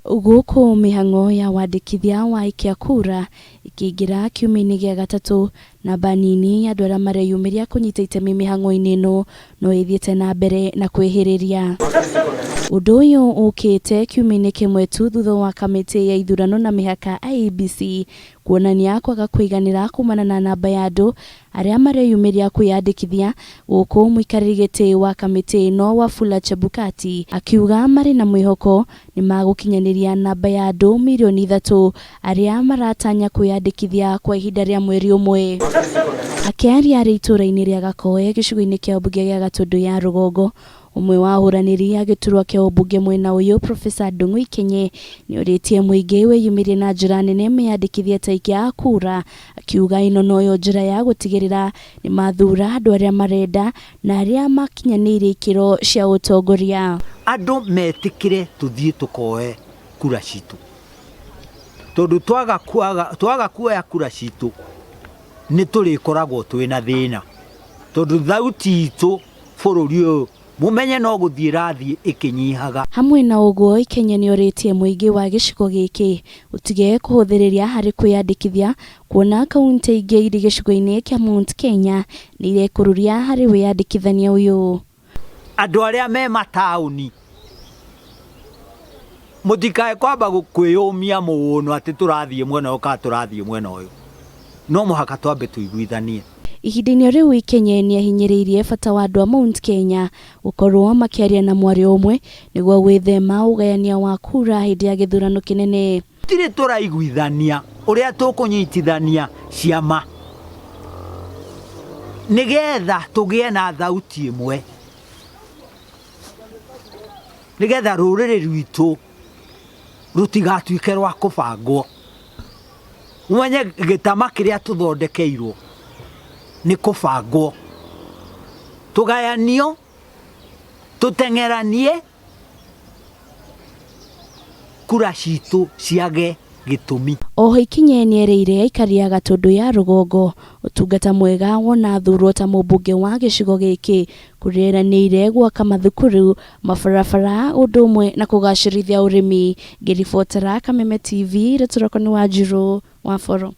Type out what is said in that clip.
Gũkũ mĩhang'o ya wandĩkithia wa aikia kura ĩkĩingĩra kiumia-inĩ gĩa gatatũ, namba nini ya andũ arĩa mareyumĩria kũnyita itemi mĩhang'o-inĩ ĩno no ĩthiĩte na mbere na kwĩhĩrĩria. Ũndũ ũyũ ũkĩte kiumia-inĩ kĩmwe tu thutha wa kamĩtĩ ya ithurano na mĩhaka IEBC kuonania kwaga kũiganĩra kumana na namba ya andũ arĩa mareyumĩria kwĩyandĩkithia, gũkũ mũikarĩri gĩtĩ wa kamĩtĩ ĩno Wafula Chebukati akiuga marĩ na mwĩhoko nĩmagũkinyanĩria namba ya andũ mirioni 3 arĩa maratanya kwĩyandĩkithia kwa ihinda rĩa mweri ũmwe. Akĩaria arĩ itũũra-inĩ rĩa Gakoe gĩcigo-inĩ kĩa ũmbunge gĩa Gatũndũ ya Rũgongo, Ũmwe wa ahũranĩri a gĩturwa kĩa ũmbunge mwena ũyũ Professor Ndung'u Ikenye nĩorĩtie mũingĩ wĩyumĩrie na njĩra nene meyandĩkithie ta aikia a kura, akiuga ĩno noyo njĩra ya gũtigĩrĩra nĩmathura andũ arĩa marenda na arĩa makinyanĩirie ikĩro cia ũtongoria. Andũ metĩkĩre tũthiĩ tũkoe kura citũ, tondũ twaga kuoya kura citũ nĩ tũrĩkoragwo twĩna thĩna, tondũ thauti itũ bũrũri ũyũ mũmenye no gũthiĩ ĩrathiĩ ĩkĩnyihaga. Hamwe na ũguo, Kenya nĩorĩtie mũingĩ wa gĩcigo gĩkĩ ũtige kũhũthĩrĩria harĩ kwĩyandĩkithia kuona kauntĩ ingĩ irĩ gĩcigo-inĩ kĩa Mount Kenya nĩ irekũrũria harĩ wĩyandĩkithania ũyũ. Andũ arĩa me mataũni mũtikae kwamba kwĩyũmia mũno atĩ tũrathiĩ mwena ũyũ kana tũrathiĩ mwena ũyũ, no mũhaka twambe tũiguithanie. Ihinda-inĩ rĩu Ikenye nĩahinyĩrĩirie bata wa andũ a Mount Kenya gũkorwo makĩaria na mwario ũmwe nĩguo gwĩthema ũgayania wa kura hĩndĩ ya gĩthurano kĩnene. Tũtirĩ tũraiguithania ũrĩa tũkũnyitithania ciama nĩgetha tũgĩe na thauti ĩmwe, nĩgetha rũrĩrĩ rwitũ rũtigatuĩke rwa kũbangwo. Ũmenye gĩtama kĩrĩa tũthondekeirwo nĩ kũbangwo, tũgayanio, tũteng'eranie kura citũ ciage gĩtũmi. Oho Ikinye nĩerĩire aikari a Gatũndũ ya Rũgongo ũtungata mwega wona athurwo ta mũmbunge wa gĩcigo gĩkĩ kũrĩa eranĩire gwaka mathukuru, mabarabara ũndũ ũmwe na kũgacĩrithia ũrĩmi. Ngĩribotera Kameme TV, rĩtwa rĩakwa nĩ Wanjirũ wa Boro.